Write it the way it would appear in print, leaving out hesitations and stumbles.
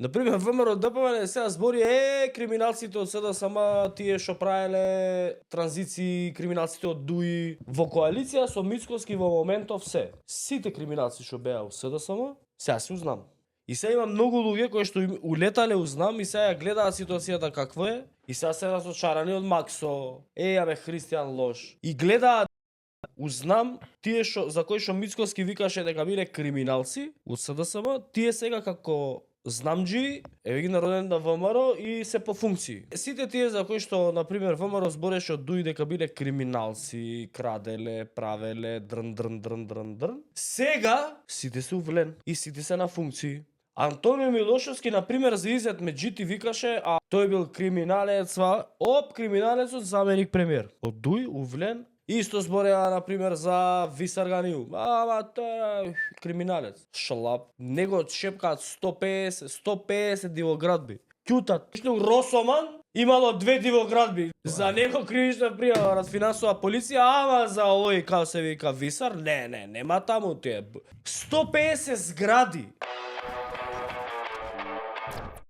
Например, ВМРО ДПМН сега збори криминалците од СДСМ, тие што правеле транзиции, криминалците од ДУИ во коалиција со Мицкоски во моментов се. Сите криминалци што беа во СДСМ, сега се узнам. И сега има многу луѓе кои што улетале узнам и сега гледаат ситуацијата каква е и сега се разочарани од Максо, абе Христијан лош. И гледаат узнам тие што за кои што Мицкоски викаше дека биле криминалци од СДСМ, тие сега како знамџи, еве ги народен на ВМРО и се по функции. Сите тие за кои што, например, ВМРО збореше од ДУИ дека биле криминалци, краделе, правеле, дрн, сега сите се увлен и сите се на функции. Антонио Милошевски, например, за Изет Меджити викаше, а тој бил криминалец, криминалецот заменик премиер. Од ДУИ увлен. Исто збореа, например, за Висар Ганиу. Тој криминалец. Шлап. Него шепкаат 150 дивоградби. Кјутат. Росоман имало 2 дивоградби. За него кривична пријава разфинансува полиција, за овој, као се вика Висар, не, нема таму тие. 150 згради.